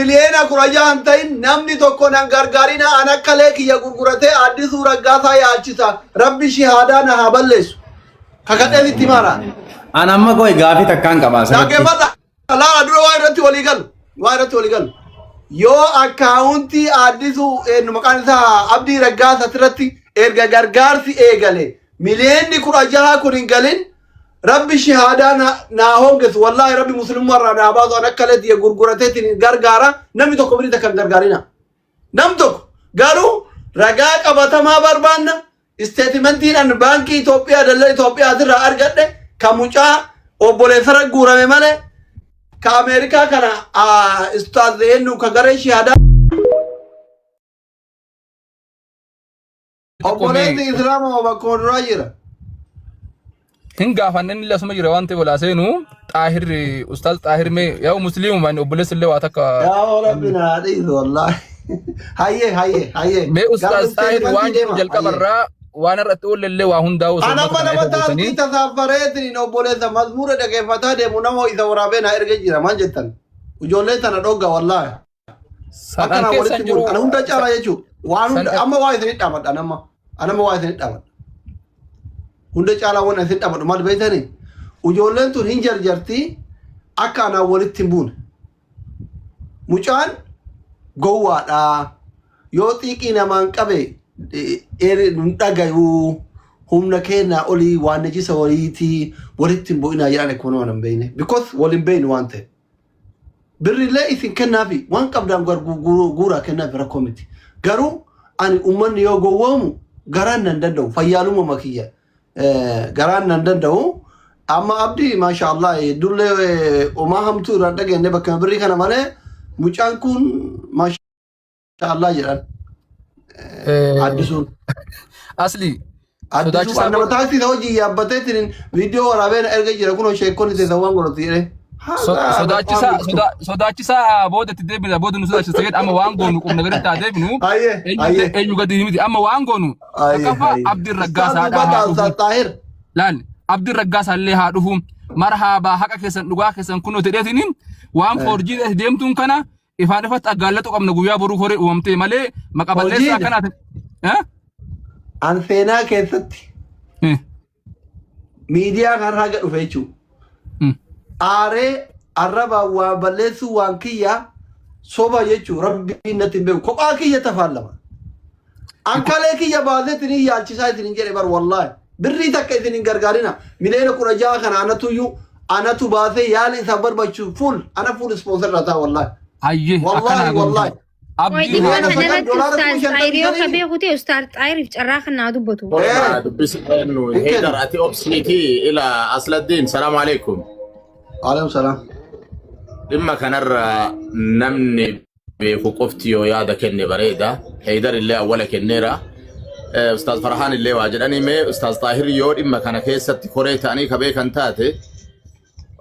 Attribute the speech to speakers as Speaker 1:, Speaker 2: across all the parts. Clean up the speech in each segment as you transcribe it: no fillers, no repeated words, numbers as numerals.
Speaker 1: Miliyeena 16 hin ta'in namni tokko nan gargaarina an akka lee kiyya gurguratee Addisuu Raggaasaa yaalchisa. Rabbi shihaadaa na haa balleessu. Kakadhee sitti himaara.
Speaker 2: An amma qoy gaafii takkaan qaba asirratti.
Speaker 1: Dhaggeeffadha. Laala dura waa irratti walii galu. Waa irratti walii galu. Yoo akkaawuntii Addisuu eenyu maqaan isaa Abdii Raggaasaa irratti erga gargaarsi eegale miliyeenni 16 kun hin galin Rabbi shahaadaa naa hongesu wallaahi rabbi muslimummaa irraa naa baasu an akka leeti gurgurateetiin gargaara namni tokko birii takka hin gargaarina. Nam tokko garuu ragaa qabatamaa barbaanna isteetimentiin an baankii Itoophiyaa daldala Itoophiyaatirraa argadhe ka mucaa obboleessarra guurame malee ka Ameerikaa kana ustaaz eenyu ka garee shahaadaa Obboleessi Islaama moo bakkuma duraa jira?
Speaker 3: Hin gaafanne inni asuma jira waan ta'eef olaa seenu Xaahir Ustaaz Xaahir mee yaa musliimuma inni obboleessi illee waa takka
Speaker 1: Yaa Rabbi naa dhiisu wallaahi. Hayyee hayyee hayyee.
Speaker 3: mee
Speaker 1: Gara
Speaker 3: Ustaaz Xaahir waan
Speaker 1: isteetimantii
Speaker 3: jedhu
Speaker 1: deema.
Speaker 3: jalqaba
Speaker 1: Hayyee.
Speaker 3: irraa waan irratti oolle illee waa hundaa'u osoo
Speaker 1: Ana
Speaker 3: uummata
Speaker 1: amma
Speaker 3: kana
Speaker 1: nama
Speaker 3: ifa gootanii
Speaker 1: taaksii tasaaffareetiin obboleessa mazmuura dhageeffataa deemu nama isa waraabee naa erga jira maal jettan? Ijoollee tana dhogga wallaahi.
Speaker 3: San
Speaker 1: Akka
Speaker 3: an
Speaker 1: naa
Speaker 3: keessa
Speaker 1: walitti
Speaker 3: hin jiru
Speaker 1: bu'u. Ana hunda caalaa jechuudha. Waan
Speaker 3: san
Speaker 1: hunda amma waa isin dhaamadha nama. Ana amma waa isin dhaamadha. Hunda caalaa waan isin dhaamadhu maal beektanii? Ijoolleen tun hin jarjarti akka anaan walitti hin buune. Mucaan gowwaadha. Yoo xiiqii namaan qabe hin dhagayuu. Humna keenyaa olii waan najisa wayiitii walitti hin bu'inaa jedhan akkuma nama hin beekne. Because wal hin beeknu waan ta'eef. Birrillee isin kennaafi waan qabdaan guuraa kennaafi rakkoo miti. Garuu ani uummanni yoo gowwoomu garaan nan danda'u fayyaaluma makiyya garaan nan danda'u. Amma abdii maasha Allah heddullee homaa hamtuu irraan dhageenye bakka birrii kana malee mucaan kun maasha Allah jedhan addisuun.
Speaker 3: Asli
Speaker 1: Addisuu
Speaker 3: sodaachisaa
Speaker 1: an nama
Speaker 3: booda
Speaker 1: taaksii isa hojii yaabbateetiin viidiyoo waraabee na erga jira kunoo sheekonni teessa waan godhatu jedhee. Haadha
Speaker 3: sodaachisaa
Speaker 1: baqaa
Speaker 3: sodaachisaa booda itti deebina booda nu sodaachisa jedhe amma waan goonu qubna gaditti haa deebinu
Speaker 1: Hayyee
Speaker 3: eenyu
Speaker 1: hayyee
Speaker 3: eenyu gadi miti amma waan goonu
Speaker 1: hayyee
Speaker 3: takkaffaa
Speaker 1: hayyee.
Speaker 3: Abdiin
Speaker 1: Ustaaz
Speaker 3: Raggaasaadhaa
Speaker 1: dubbadha
Speaker 3: haa dhufu
Speaker 1: Ustaaz Xaahir.
Speaker 3: laal Abdiin Raggaasaa illee haa dhufu marhaabaa haqa keessan dhugaa keessan kunoo jedheetiniin waan foorjii deemtuun kana ifaan ifatti aggaallatu qabna guyyaa boruu koree uumamtee malee maqa balleessaa
Speaker 1: Hojiin
Speaker 3: akkanaatiin. Eh?
Speaker 1: an seenaa keessatti
Speaker 3: Eh,
Speaker 1: miidiyaa kanarraa haga dhufe jechuudha. Aaree arrabaan waa balleessuu waan kiyya soba jechuun rabbiin natti hin beeku. Kophaa kiyya tafaallama. Ankalee kiyya baasee isin yaalchisaa isin hin jedhe bar wallaahi. Birrii takka isin hin gargaarina. Miliyoona 16 kana anatuyyuu anatu baasee yaali isaan barbaachisu fuul ana fuul ispoonsar irraa ta'a wallaahi.
Speaker 3: Hayyee akkana
Speaker 1: Wallaahi
Speaker 3: haa goonu.
Speaker 1: wallaahi.
Speaker 4: Qoy
Speaker 3: Abdii
Speaker 4: dhimma
Speaker 3: haa
Speaker 1: Miliyoona
Speaker 3: dhufu.
Speaker 4: kana
Speaker 1: sagal
Speaker 4: irratti
Speaker 1: doolaara kuma
Speaker 4: Ustaaz
Speaker 1: shantamii
Speaker 4: Xaayir yoo ka
Speaker 1: shanii.
Speaker 4: beeku ta'e Ustaaz Xaayiriif carraa kan naa dubbatu.
Speaker 1: Ee
Speaker 5: Dubbisa eenyu
Speaker 1: hin
Speaker 5: Heydar
Speaker 1: kennu.
Speaker 5: ati obsiiti ila Asladdiin salaamu alaikum.
Speaker 1: Alaikum salaam.
Speaker 5: Dhimma kanarra namni beeku qofti yoo yaada kenne bareeda. Heydar illee awwala kenneera. Ustaaz Farhaan illee waa jedhanii mee Ustaaz Xaahir yoo dhimma kana keessatti koree ta'anii ka beekan taate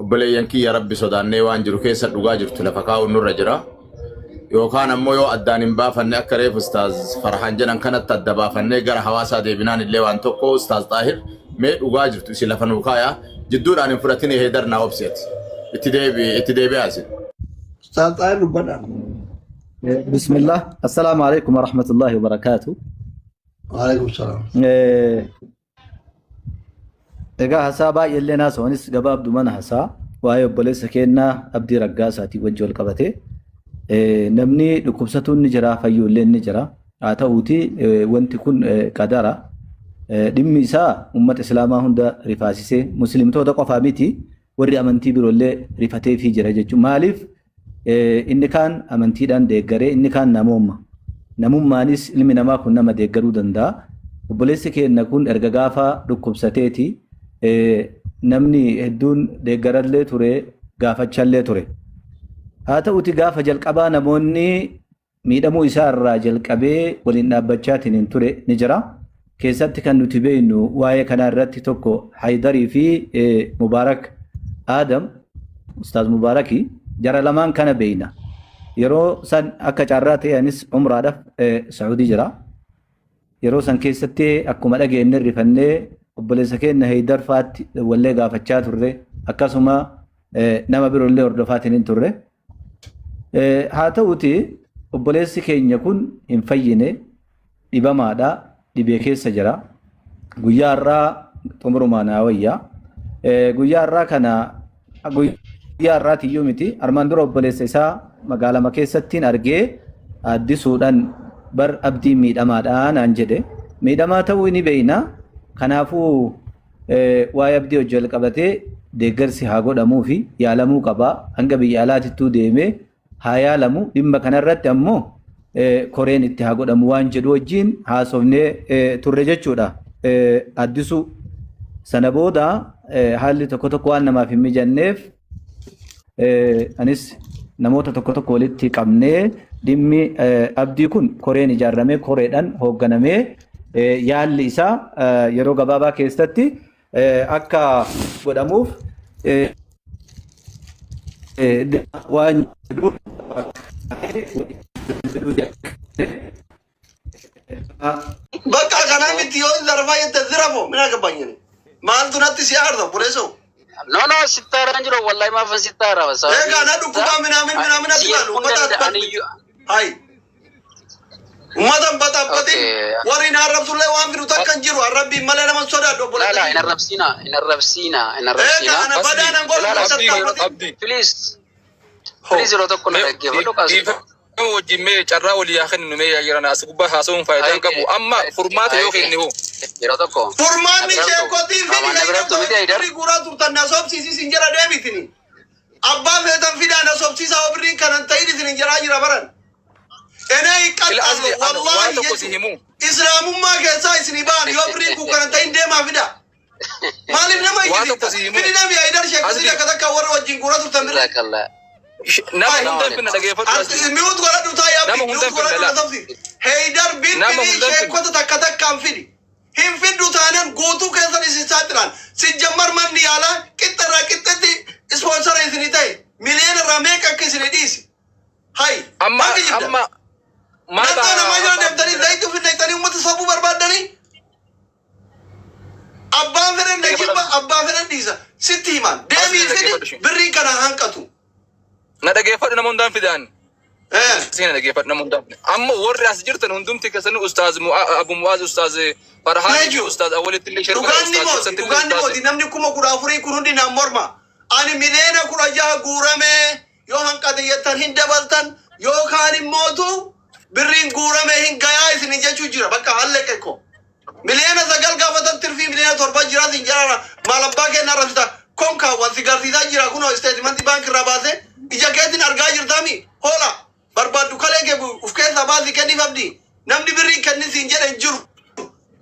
Speaker 5: obboleeyyan kiyya rabbi sodaannee waan jiru keessa dhugaa jirtu lafa kaa'uun nurra jira. Yookaan ammoo yoo addaan hin baafanne akka reef Ustaaz Farhaan jedhan kanatti adda baafannee gara hawaasaa deebinaan illee waan tokko Ustaaz Xaahir mee dhugaa jirtu isin lafa nuu kaaya jidduudhaan hin fudhatin Heydar naa obsi ati. Itti deebi itti deebi'aa isin.
Speaker 1: Ustaaz Xaahir dubbadha.
Speaker 6: بسم الله السلام عليكم ورحمة الله وبركاته.
Speaker 1: Waalaikum salaam.
Speaker 6: Egaa hasaa baay'eellee naasa'uunis gabaabdu mana hasaa waa'ee obboleessa keenyaa Abdii Raggaasaatiin wajji wal qabate namni dhukkubsatuun ni jira fayyuullee ni jira haa ta'uuti wanti kun qadara dhimmi isaa uummata islaamaa hunda rifaasisee muslimtoota qofaa miti warri amantii biroollee rifateefii jira jechuudha. Maaliif inni kaan amantiidhaan deeggaree inni kaan namooma. Namummaanis ilmi namaa kun nama deeggaruu danda'a. Obboleessi keenya kun erga gaafa dhukkubsateeti namni hedduun deeggarallee ture gaafachallee ture. Haa ta'uti gaafa jalqabaa namoonni miidhamuu isaa irraa jalqabee waliin dhaabbachaatiin hin ture ni jira. Keessatti kan nuti beeknu waa'ee kanaa irratti tokko Haydarii fi Mubaarak Aadam, Ustaaz Mubaaraki, jara lamaan kana beekna. Yeroo san akka carraa ta'e anis umraadhaaf Saa'udii jira. Yeroo san keessatti akkuma dhageenye rifannee obboleessa keenya Haydar fa'aatti wallee gaafachaa turre akkasuma nama biroollee hordofaatiin hin turre. Haa ta'uti obboleessi keenya kun hin fayyine, dhibamaadha, dhibee keessa jira. Guyyaa har'aa xumurumaa naa wayya. Guyyaa har'aa kana, guyyaa har'aatiyyuu miti, armaan dura obboleessa isaa magaalama keessattiin argee addisuudhaan bar Abdiin miidhamaadha naan jedhe. Miidhamaa ta'uu ni beeyna. Kanaafuu waa'ee Abdii hojii wal qabatee deeggarsi haa godhamuu fi yaalamuu qaba. Hanga biyya alaatittuu deemee haa yaalamu. Dhimma kanarratti ammoo koreen itti haa godhamu waan jedhu wajjin haasofnee turre jechuudha. Addisuu sana booda haalli tokko tokko waan namaaf hin mijanneef anis namoota tokko tokko walitti qabnee dhimmi Abdii kun koreen ijaarramee koreedhaan hoogganamee yaalli isaa yeroo gabaabaa keessatti akka godhamuuf waan jedhu.
Speaker 1: Bakka kanaa miti, yoo zarfaa jette zirafo mina gabbanyani. Maaltu natti si aarta, obboleessoo?
Speaker 7: No, no, sitti aaraan jiru, wallahi maafan sitti aara?
Speaker 1: Egaa na dhukkubaa minaamin minaamin ati maal uummata ati Hai. Uummata hin baxaabbatin. Warri na arrabsullee waan fidu takka hin jiru. Arrabbiin malee nama hin sodaadhu,
Speaker 7: La
Speaker 1: obboleessa.
Speaker 7: la, hin arrabsiina, hin arrabsiina, hin arrabsiina.
Speaker 1: Egaa ana badaa nan godhu
Speaker 7: Ilaala,
Speaker 1: tattaaffatin.
Speaker 3: Abdi.
Speaker 7: Please, please, yeroo tokko na dhaggeeffadhu qasii.
Speaker 3: Dhiifama wajjin, mee carraa walii haa kennu. Mee yaa jiran as gubbaa haasa'uun faayidaa hin qabu. Amma furmaata yoo kenne hoo?
Speaker 7: Yeroo tokko.
Speaker 1: Furmaanni
Speaker 7: Na birattu.
Speaker 1: sheekotii fi
Speaker 7: Amaan na birattu miti, Haydar.
Speaker 1: birrii guuraa turtan na sobsiisis hin jala deebitini. Abbaa feetan fidaa na sobsiisaa, oo birriin kanan ta'in isin hin jalaa jira baran. Enee hin
Speaker 3: Ila asli
Speaker 1: qaxxaamu
Speaker 3: ani waan
Speaker 1: wallaahi
Speaker 3: tokko si
Speaker 1: jechuudha.
Speaker 3: himu.
Speaker 1: Islaamummaa keessaa isinii ba'an yoo birriin kun kanan ta'in deemaa fidaa. Maaliif nama
Speaker 3: Waan tokko si
Speaker 1: iyyisiista?
Speaker 3: himu.
Speaker 1: Fidi nami Haydar sheekotii
Speaker 3: Asli.
Speaker 1: takka takka warra wajjin guuraa turtan birrii.
Speaker 7: Jazakallah.
Speaker 3: Nama hunda hin finna, dhageeffadhu asli.
Speaker 1: Mute godhadhu taa'ee
Speaker 3: Nama
Speaker 1: Abdi,
Speaker 3: hunda
Speaker 1: mute
Speaker 3: hin finna
Speaker 1: godhadhu na
Speaker 3: laa.
Speaker 1: sobsi. Haydar
Speaker 3: Nama
Speaker 1: bilbilii
Speaker 3: hunda hin finna.
Speaker 1: sheekota takka takkaan fidi. Hin fiddu taanaan guutuu keessan isin saaxilaan. Sijjammar manni yaalaa qixxa irraa qixxetti sponsor isinii ta'e miliyoona irraa meeqa akka isinii dhiisi. Hay,
Speaker 3: Amma
Speaker 1: maal kijibda?
Speaker 3: amma maal
Speaker 1: Naannoo namaa jala
Speaker 3: amma
Speaker 1: deemtanii zayitii ofi naqxanii uummata sobuu barbaaddanii. Abbaan fedhan na jibba, abbaan fedhan dhiisa. Sitti himaan. Deemii
Speaker 3: Asli
Speaker 1: fidi,
Speaker 3: dhaggeeffadhu ishee.
Speaker 1: Birriin kana hanqatu.
Speaker 3: Na dhageeffadhu, nama hundaan fidaan.
Speaker 1: Eh.
Speaker 3: Na dhageeffadhu, nama hundaan fidan. Amma warri as jirtan hundumti keessanuu Ustaaz Abu Mu'aaz, Ustaaz Farhaan,
Speaker 1: Jechuun.
Speaker 3: Ustaaz Awwalitti illee share godha,
Speaker 1: Dhugaan ni
Speaker 3: Ustaaz
Speaker 1: mooti,
Speaker 3: Ibsatti illee
Speaker 1: dhugaan ni
Speaker 3: Ustaaz.
Speaker 1: mooti. Namni 14,000 kun hundi naan morma. Ani 16 miliyoona guurame, yoo hanqate jettan hin dabaltan, yookaan immootu birriin guurame hin gayaa isin jechuu jira. Bakka halleqe ko. 9 miliyoona gaafatan, tirfii 7 miliyoona jiraas hin jiraara. Maal abbaa kennaa rabsita. Konkaawwan si garsiisaa jira, kunoo statement baankii irraa baasee ija keetiin argaa jirtaami. Hoola barbaaddu kalee kee uf keessaa baasii kenniif, Abdii. Namni birrii kenni siin jedhe hin jiru.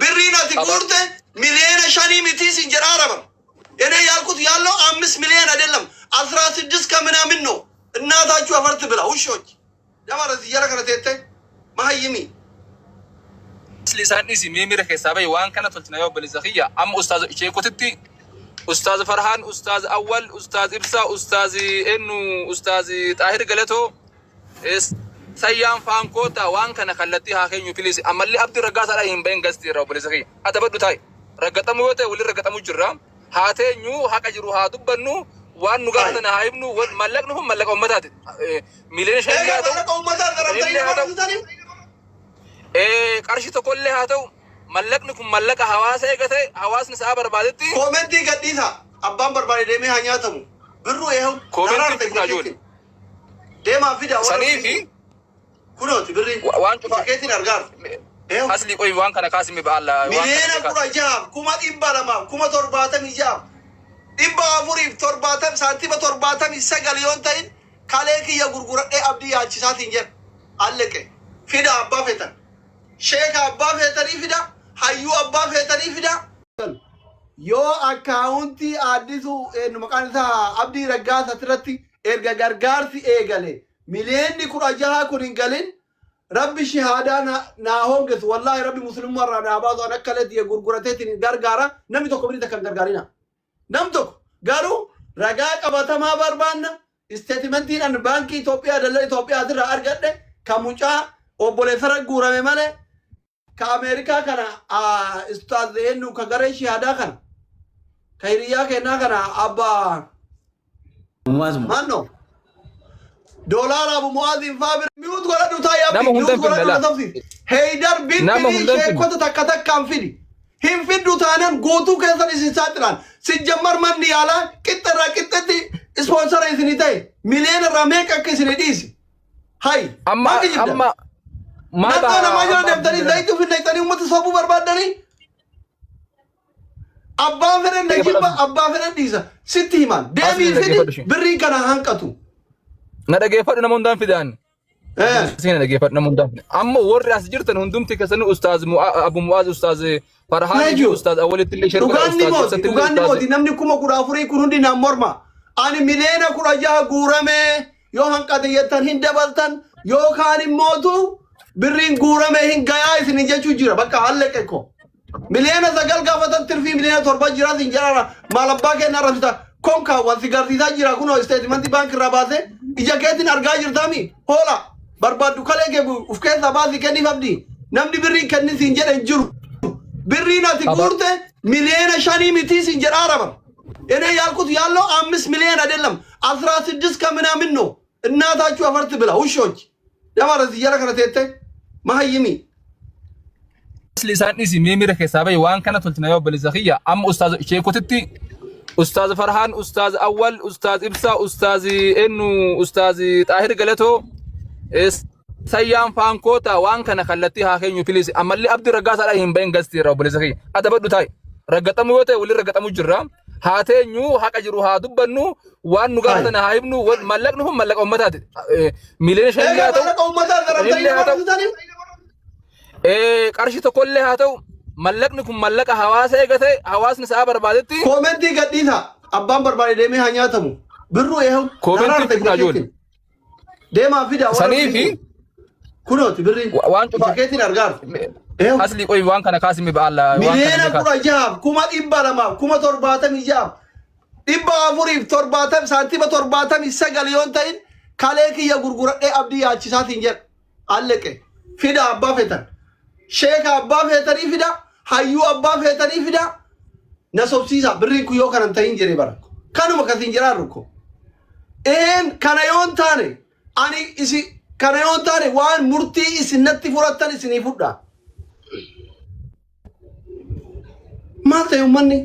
Speaker 1: Birriin ati guurte 5 miliyoona miti siin jedhaa araban። እኔ ያልኩት ያለው 5 ሚሊዮን አይደለም፣ 16 ከምናምን ነው። እናታችሁ አፈር ትብላ ውሾች። ደማረስ እያለ ከነቴተ መሀይሚ
Speaker 3: Asli isaan dhiisi, mee miira keessaa bahi, waan kana tolchina yoo obboleessa kiyya. Amma ustaaz sheekotitti Ustaaz Farhaan, Ustaaz Awwal, Ustaaz Ibsaa, Ustaaz Ennu, Ustaaz Xaahir Galatoo, Sayyaan Faankoota, waan kana kallattii haa keenyu, please. Ammallee Abdii Raggaasaadhaa hin bahin gastii irraa, obboleessa kiyya. Ati badhu taa'i. Raggaxamuu yoo ta'e walirra raggaxamuu jirra. Haa teenyu, haqa jiru haa dubbannu, waan nu gaafatan haa himnu, mallaqni kun mallaqa uummataati. 5 miliyoona haa ta'u.
Speaker 1: Mallaqa uummataa zarabtanii nama rabsitanii.
Speaker 3: Qarshii tokkollee haa ta'u, mallaqni kun mallaqa hawaasa eegate, hawaasni sa'a barbaadetti.
Speaker 1: Comment gadhiisa. Abbaan barbaade deemee haa nyaatamu. Birruu eehu.
Speaker 3: Comment fudhaa ijoollee.
Speaker 1: Deemaa fida.
Speaker 3: Sanii fi
Speaker 1: Kunooti birriin.
Speaker 3: Waan cufaa.
Speaker 1: Keetiin argaartu. Eehu.
Speaker 3: Asli qoy, waan kana kaasime ba'alla.
Speaker 1: 16,276,479 yoon ta'in kalee kiyya gurguradhee Abdii yaachisaatiin jedha. Alleqe. Fida abbaa feetan. Sheeka abbaa feetanii fida. Hayyuu abbaa feetanii fida. Yoo akkaawuntii Addisuu maqaan isaa Abdii Raggaasa irratti erga gargaarsi eegale 16 miliyoonni kun hin galin, Rabbi shahaadaa naa hongesu, wallaahi Rabbi muslimummaa irraa naa baasu. An akka leeti gurgurateetiin hin gargaara. Namni tokko birii takka hin gargaarina. Nam tokko garuu ragaa qabatamaa barbaanna. Statementiin an baankii Itoophiyaa daldala Itoophiyaa irraa argadhe kan mucaa obboleessarra guurame malee, ka Ameerikaa kana ustaaz eenyu, ka garee shahaadaa kana, ka hiriyaa kennaa kana abbaa
Speaker 2: Muwaazuma.
Speaker 1: Maanno. Doolaara Abu Mu'aaziin faa bira mute godhadhu taa'i
Speaker 3: Nama
Speaker 1: abdi
Speaker 3: hunda
Speaker 1: mute
Speaker 3: hin finne
Speaker 1: godhadhu na
Speaker 3: laa.
Speaker 1: tabsi. Heydar
Speaker 3: Nama
Speaker 1: bilbilii
Speaker 3: hunda hin finne.
Speaker 1: sheekota takka takkaan fidi. Hin fiddu taanan guutuu keessan isin saaxilaan. Sijjammar manni yaalaa qixxa irraa qixxetti ispoonsara isinii ta'e miliyoona irraa meeqa akka isinii dhiise. Hay
Speaker 3: Amma
Speaker 1: maa kijibdan?
Speaker 3: amma maal
Speaker 1: Naxxoo namaa jala
Speaker 3: amma
Speaker 1: deemtanii zayitii ofi naqxanii uummata sobuu barbaaddanii abbaan fedhan na jibba abbaa fedhan dhiisa sitti himaan deemii
Speaker 3: Asli
Speaker 1: fidi
Speaker 3: dhaggeeffadhu ishee.
Speaker 1: birriin kana hanqatu.
Speaker 3: Na dhageeffadhu nama hundaan fidaan. Isin dhageeffadhu nama hundaan fidaan. Amma warri as jirtan hundumti keessanuu Ustaaz Abu Mu'aaz Ustaaz Farhaan fi
Speaker 1: Leeju.
Speaker 3: Ustaaz Awwalitti illee share godha
Speaker 1: Dhugaan ni
Speaker 3: Ustaaz
Speaker 1: mooti
Speaker 3: Ibsatti illee
Speaker 1: dhugaan ni
Speaker 3: Ustaaz
Speaker 1: mooti namni 14,000 kun hundi naan morma. Ani miliyoona 16 guurame yoo hanqate jettan hin dabaltan yookaan immootu birriin guurame hin gayaa isin jechuu jira bakka halleqe ko. Miliyoona 9 gaafatan tirfii miliyoona 7 jira sin jedhara maal abbaa kenna arrabsita konkaa wal si garsiisaa jira kunoo isteetimantii baankii irraa baasee ija keetiin argaa jirtaami hoola barbaaddu kalee kee uf keessaa baasii kenniif abdii namni birriin kenni siin jedhe hin jiru birriin ati guurte miliyoona 5 mitii siin jedhaa arabar እኔ ያልኩት ያለው 5 ሚሊዮን አይደለም 16 ከምናምን ነው። እናታችሁ አፈር ትብላ ውሾች ለማለት እያለ ከነቴተ መሀይሚ
Speaker 3: Asli isaan dhisi mee miira keessaa bahi waan kana tolchina yoo obboleessa kiyya amma ustaaz sheekotitti Ustaaz Farhaan, Ustaaz Awwal, Ustaaz Ibsaa, Ustaaz eenyu Ustaaz Xaahir Galatoo Sayyaan Faankoota waan kana kallattii haa keenyu please ammallee Abdii Raggaasaadhaa hin bahin gastii irraa obboleessa kiyya adabadhu taa'i raggaxamuu yoo ta'e waliin raggaxamuu jirra haa teenyu haqa jiru haa dubbannu waan nu gaafatan haa himnu mallaqni kun mallaqa uummataati miliyoona 5
Speaker 1: Egaa
Speaker 3: haa ta'u
Speaker 1: mallaqa uummataa zarabtanii
Speaker 3: shanillee haa
Speaker 1: nama
Speaker 3: ta'u
Speaker 1: rabsitanii
Speaker 3: Qarshii tokkollee haa ta'u mallaqni kun mallaqa hawaasa eegate hawaasni sa'a barbaadetti
Speaker 1: Koomentii gadhiisa abbaan barbaade deemee haa nyaatamu birruu eehu
Speaker 3: Koomentii
Speaker 1: naraarta
Speaker 3: fidna
Speaker 1: ija
Speaker 3: ijoollee.
Speaker 1: keetiin deemaa fida warra
Speaker 3: Sanii fi
Speaker 1: birrii kunooti birriin
Speaker 3: waan
Speaker 1: ija
Speaker 3: cufaa
Speaker 1: keetiin argaarta eehu
Speaker 3: asli qoy waan kana kaasime ba'alla waan kana
Speaker 1: miliyoona
Speaker 3: mee kaasi.
Speaker 1: 16,276,470 saantima 79 yoon ta'in kalee kiyya gurguradhee abdii yaachisaatiin jedha alleqe fida abbaa feetan sheeka abbaa feetanii fida hayyuu abbaa feetanii fida na sobsiisa birriin kun yoo kanan ta'in jedhee bara kanuma kasiin jedhaa rukko een kana yoon taane ani isi kana yoon taane waan murtii isin natti fudhattan isinii fudha maal ta'e ummanni.